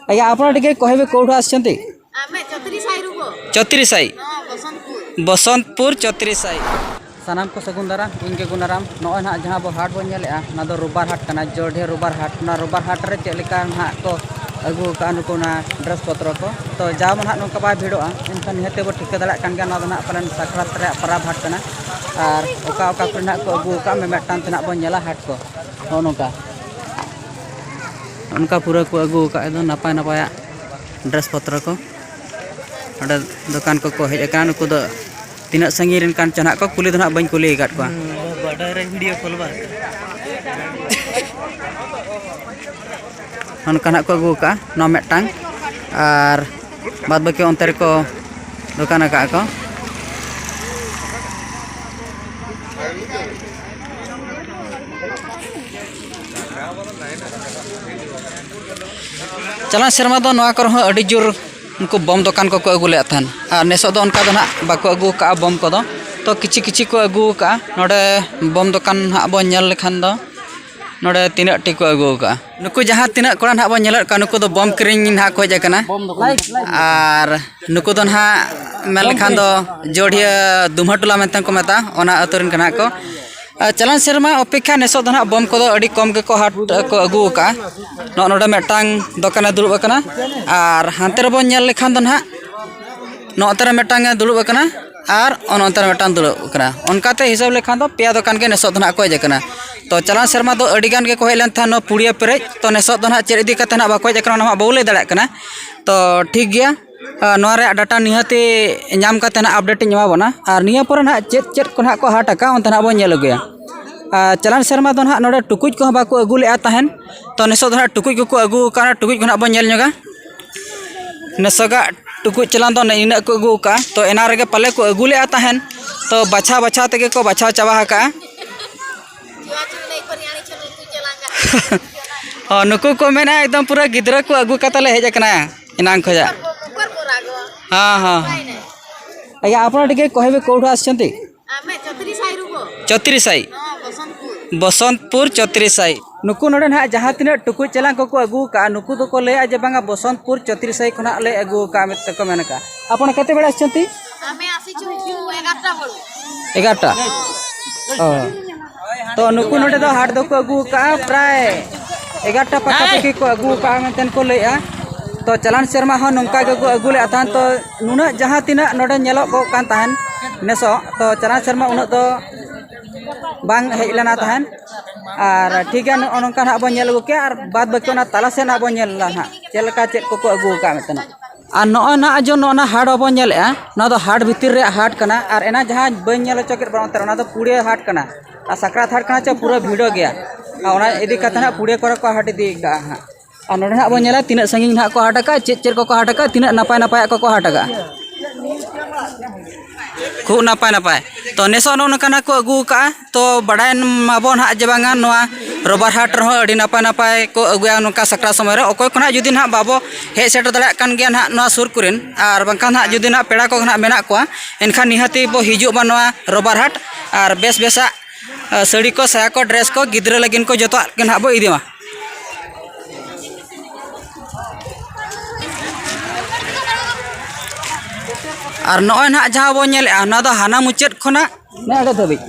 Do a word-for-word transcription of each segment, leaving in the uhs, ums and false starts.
ଆଜ୍ଞା, ଆପଣ ଟିକେ କହିବେ କୋଉଠୁ ଆସିଛନ୍ତି? ଆମେ ଚତିରି ସାହିରୁ ଗୋ। ଚତିରି ସାହି। ହଁ, ବସନ୍ତପୁର। ବସନ୍ତପୁର ଚତିରି ସାହି। ସାନାମ ᱠᱚ ᱥᱟᱹᱜᱩᱱ ᱫᱟᱨᱟᱢ, ᱤᱧ ᱜᱮ ᱜᱩᱱᱟᱨᱟᱢ᱾ ᱱᱚᱜᱼᱚᱭ ᱱᱟᱦᱟᱜ ᱡᱟᱦᱟᱸ ᱵᱚ ᱦᱟᱴ ᱵᱚᱱ ᱧᱮᱞᱮᱜᱼᱟ, ᱚᱱᱟ ᱫᱚ ᱨᱳᱵᱟᱨ ᱦᱟᱴ ᱠᱟᱱᱟ, ᱡᱳᱲᱰᱷᱮ ᱨᱳᱵᱟᱨ ᱦᱟᱴ᱾ ᱚᱱᱟ ᱨᱳᱵᱟᱨ ᱦᱟᱴ ᱨᱮ ᱪᱮᱫ ᱞᱮᱠᱟ ᱱᱟᱦᱟᱜ ᱠᱚ ᱟᱹᱜᱩ ᱟᱠᱟᱫᱼᱟ ᱱᱩᱠᱩ ᱚᱱᱟ ᱰᱨᱮᱥ ᱯᱚᱛᱨᱚ ᱠᱚ᱾ ᱛᱚ ᱡᱟᱣ ᱢᱟ ᱱᱟᱦᱟᱜ ᱱᱚᱝᱠᱟ ᱵᱟᱭ ᱵᱷᱤᱲᱚᱜᱼᱟ, ᱮᱱᱠᱷᱟᱱ ᱱᱤᱦᱟᱹᱛ ᱛᱮᱵᱚ ᱴᱷᱤᱠᱟᱹ ᱫᱟᱲᱮᱭᱟᱜ ᱠᱟᱱ ᱜᱮᱭᱟ, ᱱᱚᱣᱟ ᱫᱚ ᱱᱟᱦᱟᱜ ᱯᱟᱞᱮᱱ ᱥᱟᱠᱨᱟᱛ ᱨᱮᱭᱟᱜ ᱯᱟᱨᱟᱵᱽ ᱦᱟᱴ ᱠᱟᱱᱟ᱾ ᱟᱨ ᱚᱠᱟ ᱚᱠᱟ ᱠᱚᱨᱮ ᱱᱟᱦᱟᱜ ᱠᱚ ᱟᱹᱜᱩ ᱟᱠᱟᱫᱼᱟ, ᱢᱤᱢᱤᱫᱴᱟᱝ ᱛᱮ ᱱᱟᱦᱟᱜ ᱵᱚᱱ ᱧᱮᱞᱟ ᱦᱟᱴ ᱠᱚ᱾ ᱱᱚᱜᱼᱚ ᱱᱚᱝᱠᱟ ᱚᱱᱠᱟ ᱯᱩᱨᱟᱹ ᱠᱚ ᱟᱹᱜᱩ ᱟᱠᱟᱫ ᱫᱚ ᱱᱟᱯᱟᱭ ᱱᱟᱯᱟᱭᱟᱜ ᱰᱨᱮᱥ ᱯᱚᱛᱨᱚ ᱠᱚ᱾ ᱱᱚᱸᱰᱮ ᱫᱚᱠᱟᱱ ᱠᱚᱠᱚ ᱦᱮᱡ ᱟᱠᱟᱱᱟ᱾ ᱱᱩᱠᱩ ᱫᱚ ᱛᱤᱱᱟᱹᱜ ᱥᱟᱺᱜᱤᱧ ᱨᱮᱱ ᱠᱟᱱ ᱪᱚ ᱱᱟᱦᱟᱜ ᱠᱚ, ᱠᱩᱞᱤ ᱫᱚ ᱱᱟᱦᱟᱜ ᱵᱟᱹᱧ ᱠᱩᱞᱤ ᱟᱠᱟᱫ ᱠᱚᱣᱟ᱾ ᱦᱩᱸ, ᱵᱟᱰᱟᱭ ᱨᱮ ᱵᱷᱤᱰᱤᱭᱳ ᱠᱚᱞ ᱵᱟᱝ᱾ ᱚᱱᱠᱟ ᱱᱟᱦᱟᱜ ᱠᱚ ᱟᱹᱜᱩ ᱟᱠᱟᱫᱼᱟ ᱱᱚᱣᱟ ᱢᱤᱫᱴᱟᱝ, ᱟᱨ ᱵᱟᱫᱽ ᱵᱟᱹᱠᱤ ᱚᱱᱛᱮ ᱨᱮᱠᱚ ᱫᱚᱠᱟᱱ ᱟᱠᱟᱫᱼᱟ ᱠᱚ᱾ ᱪᱟᱞᱟᱣ ᱥᱮᱨᱢᱟ ᱫᱚ ᱱᱚᱣᱟ ᱠᱚᱨᱮ ᱦᱚᱸ ᱟᱹᱰᱤ ᱡᱳᱨ ᱩᱱᱠᱩ ᱵᱚᱢ ᱫᱚᱠᱟᱱ ᱠᱚᱠᱚ ᱟᱹᱜᱩ ᱞᱮᱫ ᱛᱟᱦᱮᱱ, ᱟᱨ ᱱᱮᱥᱚᱜ ᱫᱚ ᱚᱱᱠᱟ ᱫᱚ ᱱᱟᱦᱟᱜ ᱵᱟᱠᱚ ᱟᱹᱜᱩ ᱟᱠᱟᱫᱼᱟ ᱵᱚᱢ ᱠᱚᱫᱚ᱾ ᱛᱚ ᱠᱤᱪᱷᱤ ᱠᱤᱪᱷᱤ ᱠᱚ ᱟᱹᱜᱩ ᱟᱠᱟᱫᱼᱟ᱾ ᱱᱚᱰᱮ ᱵᱚᱢ ᱫᱚᱠᱟᱱ ᱱᱟᱦᱟᱜ ᱵᱚᱱ ᱧᱮᱞ ᱞᱮᱠᱷᱟᱱ ᱫᱚ, ᱱᱚᱰᱮ ᱛᱤᱱᱟᱹᱜ ᱴᱤ ᱠᱚ ᱟᱹᱜᱩ ᱟᱠᱟᱫᱼᱟ᱾ ᱱᱩᱠᱩ ᱡᱟᱦᱟᱸ ᱛᱤᱱᱟᱹᱜ ᱠᱚᱲᱟ ᱱᱟᱦᱟᱜ ᱵᱚᱱ ᱧᱮᱞᱮᱫ ᱠᱚᱣᱟ, ᱱᱩᱠᱩ ᱫᱚ ᱵᱚᱢ ᱠᱤᱨᱤᱧ ᱱᱟᱦᱟᱜ ᱠᱚ ᱦᱮᱡ ᱟᱠᱟᱱᱟ᱾ ᱟᱨ ᱱᱩᱠᱩ ᱫᱚ ᱱᱟᱦᱟᱜ ᱢᱮᱱ ᱞᱮᱠᱷᱟᱱ ᱫᱚ ᱡᱳᱲᱦᱤᱭᱟᱹ ᱫᱩᱢᱦᱟᱹ ᱴᱚᱞᱟ ᱢᱮᱱᱛᱮ ᱠᱚ ᱢᱮᱛᱟᱜᱼᱟ, ᱚᱱᱟ ᱟᱹᱛᱩ ᱨᱮᱱ ᱠᱟᱱᱟ ᱠᱚ᱾ ᱟᱨ ᱪᱟᱞᱟᱣᱮᱱ ᱥᱮᱨᱢᱟ ᱚᱯᱮᱠᱠᱷᱟ ᱱᱮᱥᱚᱜ ᱫᱚ ᱱᱟᱦᱟᱜ ᱵᱚᱢ ᱠᱚᱫᱚ ᱟᱹᱰᱤ ᱠᱚᱢ ᱜᱮᱠᱚ ᱦᱟᱴ ᱠᱚ ᱟᱹᱜᱩ ᱟᱠᱟᱫᱼᱟ᱾ ᱱᱚᱜᱼᱚ ᱱᱚᱰᱮ ᱢᱤᱫᱴᱟᱝ ᱫᱚᱠᱟᱱᱮ ᱫᱩᱲᱩᱵ ᱟᱠᱟᱱᱟ, ᱟᱨ ᱦᱟᱱᱛᱮ ᱨᱮᱵᱚᱱ ᱧᱮᱞ ᱞᱮᱠᱷᱟᱱ ᱫᱚ ᱱᱟᱦᱟᱜ ᱱᱚᱛᱮ ᱨᱮ ᱢᱤᱫᱴᱟᱝ ᱮ ᱫᱩᱲᱩᱵ ᱟᱠᱟᱱᱟ, ᱟᱨ ᱚᱱᱮ ᱚᱱᱛᱮ ᱨᱮ ᱢᱤᱫᱴᱟᱝ ᱫᱩᱲᱩᱵ ᱟᱠᱟᱱᱟ᱾ ᱚᱱᱠᱟᱛᱮ ᱦᱤᱥᱟᱹᱵ ᱞᱮᱠᱷᱟᱱ ᱫᱚ ᱯᱮᱭᱟ ᱫᱚᱠᱟᱱ ᱜᱮ ᱱᱮᱥᱚᱜ ᱫᱚ ᱱᱟᱦᱟᱜ ᱠᱚ ᱦᱮᱡ ᱟᱠᱟᱱᱟ᱾ ᱛᱚ ᱪᱟᱞᱟᱣᱮᱱ ᱥᱮᱨᱢᱟ ᱫᱚ ᱟᱹᱰᱤ ᱜᱟᱱ ᱜᱮᱠᱚ ᱦᱮᱡ ᱞᱮᱱ ᱛᱟᱦᱮᱸᱫ ᱱᱚᱣᱟ ᱯᱩᱲᱤᱭᱟᱹ ᱯᱮᱨᱮᱡ᱾ ᱛᱚ ᱱᱮᱥᱚᱜ ᱫᱚ ᱱᱟᱦᱟᱜ ᱪᱮᱫ ᱤᱫᱤ ᱠᱟᱛᱮ ᱱᱟᱦᱟᱜ ᱵᱟᱠᱚ ᱦᱮᱡ ᱟᱠᱟᱱᱟ, ᱚᱱᱟ ᱢᱟ ᱵᱟᱵᱚ ᱞᱟᱹᱭ ᱫᱟᱲᱮᱭᱟᱜ ᱠᱟᱱᱟ᱾ ᱛᱚ ᱴᱷᱤᱠ ᱜᱮᱭᱟ, ᱟᱨ ᱱᱚᱣᱟ ᱨᱮᱭᱟᱜ ᱰᱟᱴᱟ ᱱᱤᱦᱟᱹᱛᱤ ᱧᱟᱢ ᱠᱟᱛᱮ ᱱᱟᱦᱟᱜ ᱟᱯᱰᱮᱴ ᱤᱧ ᱮᱢᱟ ᱵᱚᱱᱟ᱾ ᱟᱨ ᱱᱤᱭᱟᱹ ᱯᱚᱨᱮ ᱱᱟᱦᱟᱜ ᱪᱮᱫ ᱪᱮᱫ ᱠᱚ ᱱᱟᱦᱟᱜ ᱠᱚ ᱦᱟᱴ ᱟᱠᱟᱫᱼᱟ, ᱚᱱᱛᱮ ᱱᱟᱦᱟᱜ ᱵᱚᱱ ᱧᱮᱞ ᱟᱹᱜᱩᱭᱟ᱾ ᱟᱨ ᱪᱟᱞᱟᱣᱮᱱ ᱥᱮᱨᱢᱟ ᱫᱚ ᱱᱟᱦᱟᱜ ᱱᱚᱰᱮ ᱴᱩᱠᱩᱡ ᱠᱚᱦᱚᱸ ᱵᱟᱠᱚ ᱟᱹᱜᱩ ᱞᱮᱫᱼᱟ ᱛᱟᱦᱮᱱ᱾ ᱛᱚ ᱱᱮᱥᱚᱜ ᱫᱚ ᱱᱟᱦᱟᱜ ᱴᱩᱠᱩᱡ ᱠᱚᱠᱚ ᱟᱹᱜᱩ ᱟᱠᱟᱫᱼᱟ, ᱴᱩᱠᱩᱡ ᱠᱚ ᱱᱟᱦᱟᱜ ᱵᱚᱱ ᱧᱮᱞ ᱧᱚᱜᱟ᱾ ᱱᱮᱥᱚᱜᱟᱜ ᱴᱩᱠᱩᱡ ᱪᱟᱞᱟᱣ ᱫᱚ ᱱᱤᱱᱟᱹᱜ ᱠᱚ ᱟᱹᱜᱩ ᱟᱠᱟᱫᱼᱟ᱾ ᱛᱚ ᱮᱱᱟ ᱨᱮᱜᱮ ᱯᱟᱞᱮ ᱠᱚ ᱟᱹᱜᱩ ᱞᱮᱫᱼᱟ ᱛᱟᱦᱮᱱ, ᱛᱚ ᱵᱟᱪᱷᱟᱣ ᱵᱟᱪᱷᱟᱣ ᱛᱮᱜᱮ ᱠᱚ ᱵᱟᱪᱷᱟᱣ ᱪᱟᱵᱟ ᱟᱠᱟᱫᱼᱟ᱾ ᱦᱚᱸ, ᱱᱩᱠᱩ ᱠᱚ ᱢᱮᱱᱟ ᱮᱠᱫᱚᱢ ᱯᱩᱨᱟᱹ ᱜᱤᱫᱽᱨᱟᱹ ᱠᱚ ᱟᱹᱜᱩ ᱠᱟᱛᱮ ᱞᱮ ᱦᱮᱡ ᱟᱠᱟᱱᱟ ᱮᱱᱟᱝ ᱠᱷᱚᱱᱟᱜ᱾ ᱦᱚᱸ, ᱦᱚᱸ᱾ ଆଜ୍ଞା, ଆପଣ ଟିକେ କହିବେ କୋଉଠୁ ଆସିଛନ୍ତି? ଆମେ ଚତିରି ସାହିରୁ ଗୋ। ଚତିରି ସାହି। ହଁ, ବସନ୍ତପୁର। ବସନ୍ତପୁର ଚତିରି ସାହି। ᱱᱩᱠᱩ ᱱᱚᱰᱮ ᱱᱟᱦᱟᱜ ᱡᱟᱦᱟᱸ ᱛᱤᱱᱟᱹᱜ ᱴᱩᱠᱩᱡ ᱪᱮᱞᱟᱝ ᱠᱚᱠᱚ ᱟᱹᱜᱩ ᱟᱠᱟᱫᱼᱟ, ᱱᱩᱠᱩ ᱫᱚᱠᱚ ᱞᱟᱹᱭᱟ ᱡᱮ ᱵᱟᱝᱟ ᱵᱚᱥᱚᱱᱛᱯᱩᱨ ᱪᱚᱛᱨᱤᱥᱟᱹᱭ ᱠᱷᱚᱱᱟᱜ ᱞᱮ ᱟᱹᱜᱩ ᱟᱠᱟᱫᱼᱟ ᱢᱮᱱᱛᱮ ᱠᱚ ᱢᱮᱱ ᱟᱠᱟᱫᱼᱟ᱾ ଆପଣ କେତେବେଳେ ଆସିଛନ୍ତି? ଆମେ ଆସିଛୁ ଏଗାରଟା ବେଳୁ। ଏଗାରଟା। ᱚ᱾ ᱛᱚ ᱱᱩᱠᱩ ᱱᱚᱰᱮ ᱫᱚ ᱦᱟᱴ ᱫᱚᱠᱚ ᱟᱹᱜᱩ ᱟᱠᱟᱫᱼᱟ, ᱯᱨᱟᱭ ᱮᱜᱟᱨᱚᱴᱟ ᱯᱟᱠᱟᱯᱟᱠᱤ ᱠᱚ ᱟᱹᱜᱩ ᱟᱠᱟᱫᱼᱟ ᱢᱮᱱᱛᱮ ᱠᱚ ᱞᱟᱹᱭᱮᱫᱼᱟ᱾ ᱛᱚ ᱪᱟᱞᱟᱱ ᱥᱮᱨᱢᱟ ᱦᱚᱸ ᱱᱚᱝᱠᱟ ᱜᱮᱠᱚ ᱟᱹᱜᱩ ᱞᱮᱫᱼᱟ ᱛᱟᱦᱮᱱ᱾ ᱛᱚ ᱱᱩᱱᱟᱹᱜ ᱡᱟᱦᱟᱸ ᱛᱤᱱᱟᱹᱜ ᱱᱚᱰᱮ ᱧᱮᱞᱚᱜ ᱠᱟᱱ ᱛᱟᱦᱮᱱ ᱱᱮᱥᱚᱜ, ᱛᱚ ᱪᱟᱞᱟᱱ ᱥᱮᱨᱢᱟ ᱩᱱᱟᱹᱜ ᱫᱚ ᱵᱟᱝ ᱦᱮᱡ ᱞᱮᱱᱟ ᱛᱟᱦᱮᱱ᱾ ᱟᱨ ᱴᱷᱤᱠ ᱜᱮᱭᱟ, ᱱᱚᱜᱼᱚ ᱱᱚᱝᱠᱟ ᱱᱟᱦᱟᱜ ᱵᱚᱱ ᱧᱮᱞ ᱟᱹᱜᱩ ᱠᱮᱜᱼᱟ, ᱟᱨ ᱵᱟᱫ ᱵᱟᱹᱠᱤ ᱚᱱᱟ ᱛᱟᱞᱟ ᱥᱮᱫ ᱱᱟᱦᱟᱜ ᱵᱚᱱ ᱧᱮᱞ ᱮᱫᱟ ᱱᱟᱦᱟᱜ ᱪᱮᱫ ᱞᱮᱠᱟ ᱪᱮᱫ ᱠᱚᱠᱚ ᱟᱹᱜᱩ ᱟᱠᱟᱫ ᱢᱮᱱᱛᱮ ᱱᱟᱦᱟᱜ᱾ ᱟᱨ ᱱᱚᱜᱼᱚᱭ ᱱᱟᱦᱟᱜ ᱡᱮ ᱱᱚᱜᱼᱚ ᱱᱟ ᱦᱟᱴ ᱵᱟᱵᱚᱱ ᱧᱮᱞᱮᱫᱼᱟ, ᱱᱚᱣᱟ ᱫᱚ ᱦᱟᱴ ᱵᱷᱤᱛᱤᱨ ᱨᱮᱭᱟᱜ ᱦᱟᱴ ᱠᱟᱱᱟ᱾ ᱟᱨ ᱮᱱᱟ ᱡᱟᱦᱟᱸ ᱵᱟᱹᱧ ᱧᱮᱞ ᱦᱚᱪᱚ ᱠᱮᱫ ᱵᱚᱱᱟ ᱚᱱᱛᱮ ᱨᱮ, ᱚᱱᱟ ᱫᱚ ᱯᱩᱲᱤᱭᱟᱹ ᱦᱟᱴ ᱠᱟᱱᱟ᱾ ᱟᱨ ᱥᱟᱠᱨᱟᱛ ᱦᱟᱴ ᱠᱟᱱᱟ ᱪᱮ ᱯᱩᱨᱟᱹ ᱵᱷᱤᱲᱚᱜ ᱜᱮᱭᱟ᱾ ᱟᱨ ᱚᱱᱟ ᱤᱫᱤ ᱠᱟᱛᱮ ᱱᱟᱦᱟᱜ ᱯᱩᱲᱤᱭᱟᱹ ᱠᱚᱨᱮ ᱠᱚ ᱦᱟᱴ ᱤᱫᱤ ᱟᱠᱟᱫᱼᱟ ᱦᱟᱸᱜ᱾ ᱟᱨ ᱱᱚᱰᱮ ᱱᱟᱦᱟᱜ ᱵᱚᱱ ᱧᱮᱞᱟ ᱛᱤᱱᱟᱹᱜ ᱥᱟᱺᱜᱤᱧ ᱱᱟᱦᱟᱜ ᱠᱚ ᱦᱟᱴ ᱟᱠᱟᱫᱼᱟ, ᱪᱮᱫ ᱪᱮᱫ ᱠᱚᱠᱚ ᱦᱟᱴ ᱟᱠᱟᱫᱼᱟ, ᱛᱤᱱᱟᱹᱜ ᱱᱟᱯᱟᱭ ᱱᱟᱯᱟᱭᱟᱜ ᱠᱚᱠᱚ ᱦᱟᱴ ᱟᱠᱟᱫᱼᱟ᱾ ᱠᱷᱩᱵ ᱱᱟᱯᱟᱭ ᱱᱟᱯᱟᱭ᱾ ᱛᱚ ᱱᱮᱥᱚᱜ ᱱᱚᱜᱼᱚ ᱱᱚᱝᱠᱟᱱᱟᱜ ᱠᱚ ᱟᱹᱜᱩ ᱟᱠᱟᱫᱼᱟ᱾ ᱛᱚ ᱵᱟᱰᱟᱭ ᱢᱟᱵᱚᱱ ᱦᱟᱸᱜ ᱡᱮ ᱵᱟᱝᱟ ᱱᱚᱣᱟ ᱨᱚᱵᱟᱨ ᱦᱟᱴ ᱨᱮᱦᱚᱸ ᱟᱹᱰᱤ ᱱᱟᱯᱟᱭ ᱱᱟᱯᱟᱭ ᱠᱚ ᱟᱹᱜᱩᱭᱟ ᱱᱚᱝᱠᱟ ᱥᱟᱠᱨᱟᱛ ᱥᱚᱢᱚᱭ ᱨᱮ᱾ ᱚᱠᱚᱭ ᱠᱚ ᱱᱟᱦᱟᱜ ᱡᱩᱫᱤ ᱱᱟᱦᱟᱜ ᱵᱟᱵᱚ ᱦᱮᱡ ᱥᱮᱴᱮᱨ ᱫᱟᱲᱮᱭᱟᱜ ᱠᱟᱱ ᱜᱮᱭᱟ ᱱᱟᱦᱟᱜ ᱱᱚᱣᱟ ᱥᱩᱨ ᱠᱚᱨᱮᱱ, ᱟᱨ ᱵᱟᱝᱠᱷᱟᱱ ᱱᱟᱦᱟᱜ ᱡᱩᱫᱤ ᱱᱟᱦᱟᱜ ᱯᱮᱲᱟ ᱠᱚ ᱱᱟᱦᱟᱜ ᱢᱮᱱᱟᱜ ᱠᱚᱣᱟ, ᱮᱱᱠᱷᱟᱱ ᱱᱤᱦᱟᱹᱛᱤ ᱵᱚ ᱦᱤᱡᱩᱜ ᱢᱟ ᱱᱚᱣᱟ ᱨᱚᱵᱟᱨ ᱦᱟᱴ᱾ ᱟᱨ ᱵᱮᱥ ᱵᱮᱥᱟᱜ, ᱟ, ᱥᱟᱹᱲᱤ ᱠᱚ, ᱥᱟᱭᱟ ᱠᱚ, ᱰᱨᱮᱥ ᱠᱚ, ᱜᱤᱫᱽᱨᱟᱹ ᱞᱟᱹᱜᱤᱫ ᱠᱚ ᱡᱚᱛᱚᱣᱟᱜ ᱜᱮ ᱱᱟᱦᱟᱜ ᱵᱚ ᱤᱫᱤ ᱢᱟ᱾ ᱟᱨ ᱱᱚᱜᱼᱚᱭ ᱱᱟᱦᱟᱜ ᱡᱟᱦᱟᱸ ᱵᱚᱱ ᱧᱮᱞᱮᱫᱼᱟ, ᱱᱚᱣᱟ ᱫᱚ ᱦᱟᱱᱟ ᱢᱩᱪᱟᱹᱫ ᱠᱷᱚᱱᱟᱜ ᱱᱮ ᱚᱸᱰᱮ ᱫᱷᱟᱹᱵᱤᱡ,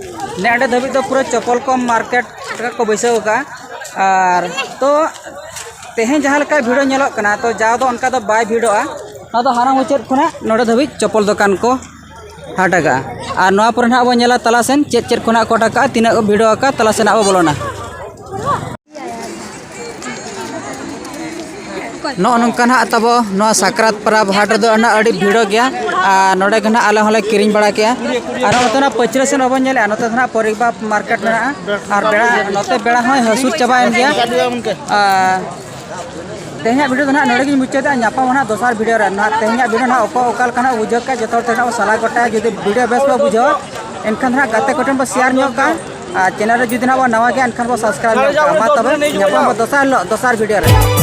ᱱᱮ ᱚᱸᱰᱮ ᱫᱷᱟᱹᱵᱤᱡ ᱫᱚ ᱯᱩᱨᱟᱹ ᱪᱚᱯᱚᱞ ᱠᱚ ᱢᱟᱨᱠᱮᱴ ᱞᱮᱠᱟ ᱠᱚ ᱵᱟᱹᱭᱥᱟᱹᱣ ᱟᱠᱟᱫᱼᱟ᱾ ᱟᱨ ᱛᱚ ᱛᱮᱦᱮᱧ ᱡᱟᱦᱟᱸ ᱞᱮᱠᱟ ᱵᱷᱤᱲ ᱧᱮᱞᱚᱜ ᱠᱟᱱᱟ, ᱛᱚ ᱡᱟᱣ ᱫᱚ ᱚᱱᱠᱟ ᱫᱚ ᱵᱟᱭ ᱵᱷᱤᱲᱚᱜᱼᱟ᱾ ᱱᱚᱣᱟ ᱫᱚ ᱦᱟᱱᱟ ᱢᱩᱪᱟᱹᱫ ᱠᱷᱚᱱᱟᱜ ᱱᱚᱰᱮ ᱫᱷᱟᱹᱵᱤᱡ ᱪᱚᱯᱚᱞ ᱫᱚᱠᱟᱱ ᱠᱚ ᱦᱟᱴ ᱟᱠᱟᱫᱼᱟ᱾ ᱟᱨ ᱱᱚᱣᱟ ᱯᱚᱨᱮ ᱱᱟᱦᱟᱜ ᱵᱚᱱ ᱧᱮᱞᱟ ᱛᱟᱞᱟ ᱥᱮᱱ ᱪᱮᱫ ᱪᱮᱫ ᱠᱷᱚᱱᱟᱜ ᱠᱚ ᱦᱟᱴ ᱟᱠᱟᱫᱼᱟ, ᱛᱤᱱᱟᱹᱜ ᱵᱷᱤᱲᱚᱜ ᱟᱠᱟᱫ, ᱛᱟᱞᱟ ᱥᱮᱱ ᱱᱟᱦᱟᱜ ᱵᱚ ᱵᱚᱞᱚᱱᱟ᱾ ᱱᱚᱜᱼᱚ ᱱᱚᱝᱠᱟ ᱱᱟᱦᱟᱜ ᱛᱟᱵᱚ ᱱᱚᱣᱟ ᱥᱟᱠᱨᱟᱛ ᱯᱚᱨᱚᱵᱽ ᱦᱟᱴ ᱨᱮᱫᱚ ᱟᱹᱰᱤ ᱟᱹᱰᱤ ᱵᱷᱤᱲᱚᱜ ᱜᱮᱭᱟ᱾ ᱟᱨ ᱱᱚᱰᱮ ᱜᱮ ᱱᱟᱦᱟᱜ ᱟᱞᱮ ᱦᱚᱸᱞᱮ ᱠᱤᱨᱤᱧ ᱵᱟᱲᱟ ᱠᱮᱜᱼᱟ᱾ ᱟᱨ ᱱᱚᱛᱮ ᱱᱟᱦᱟᱜ ᱯᱟᱹᱪᱷᱞᱟᱹ ᱥᱮᱱ ᱵᱟᱵᱚᱱ ᱧᱮᱞᱮᱜᱼᱟ, ᱱᱚᱛᱮ ᱫᱚ ᱱᱟᱦᱟᱜ ᱯᱚᱨᱤᱵᱟ ᱢᱟᱨᱠᱮᱴ ᱢᱮᱱᱟᱜᱼᱟ᱾ ᱟᱨ ᱵᱮᱲᱟ, ᱱᱚᱛᱮ ᱵᱮᱲᱟ ᱦᱚᱸᱭ ᱦᱟᱹᱥᱩᱨ ᱪᱟᱵᱟᱭᱮᱱ ᱜᱮᱭᱟ᱾ ᱟᱨ ᱛᱮᱦᱮᱧᱟᱜ ᱵᱷᱤᱰᱤᱭᱳ ᱫᱚ ᱱᱟᱦᱟᱜ ᱱᱚᱰᱮ ᱜᱤᱧ ᱢᱩᱪᱟᱹᱫᱟ᱾ ᱧᱟᱯᱟᱢ ᱱᱟᱦᱟᱜ ᱫᱚᱥᱟᱨ ᱵᱷᱤᱰᱤᱭᱳ ᱨᱮ᱾ ᱱᱟᱦᱟᱜ ᱛᱮᱦᱮᱧᱟᱜ ᱵᱷᱤᱰᱤᱭᱳ ᱱᱟᱦᱟᱜ ᱚᱠᱟ ᱚᱠᱟ ᱞᱮᱠᱟᱱᱟᱜ ᱵᱩᱡᱷᱟᱹᱣ ᱠᱮᱫ, ᱡᱚᱛᱚ ᱦᱚᱲ ᱛᱮ ᱱᱟᱦᱟᱜ ᱵᱚ ᱥᱟᱞᱟ ᱜᱚᱴᱟᱭᱟ᱾ ᱡᱩᱫᱤ ᱵᱷᱤᱰᱤᱭᱳ ᱵᱮᱥ ᱵᱚ ᱵᱩᱡᱷᱟᱹᱣᱟ, ᱮᱱᱠᱷᱟᱱ ᱱᱟᱦᱟᱜ ᱜᱟᱛᱮ ᱠᱚᱴᱷᱮᱱ ᱵᱚ ᱥᱮᱭᱟᱨ ᱧᱚᱜ ᱠᱟᱜᱼᱟ᱾ ᱟᱨ ᱪᱮᱱᱮᱞ ᱨᱮ ᱡᱩᱫᱤ ᱱᱟᱦᱟᱜ ᱵᱚ ᱱᱟᱣᱟ ᱜᱮᱭᱟ, ᱮᱱᱠᱷᱟᱱ ᱵᱚ ᱥᱟᱵᱥᱠᱨᱟᱭᱤᱵ ᱧᱚᱜ ᱠᱟᱜᱼᱟ᱾ ᱢᱟ ᱛᱚᱵᱮ ᱧᱟᱯᱟᱢ ᱵᱚ ᱫᱚᱥᱟᱨ ᱦᱤᱞᱳᱜ, ᱫᱚᱥᱟᱨ ᱵᱷᱤᱰᱤᱭᱳ ᱨᱮ᱾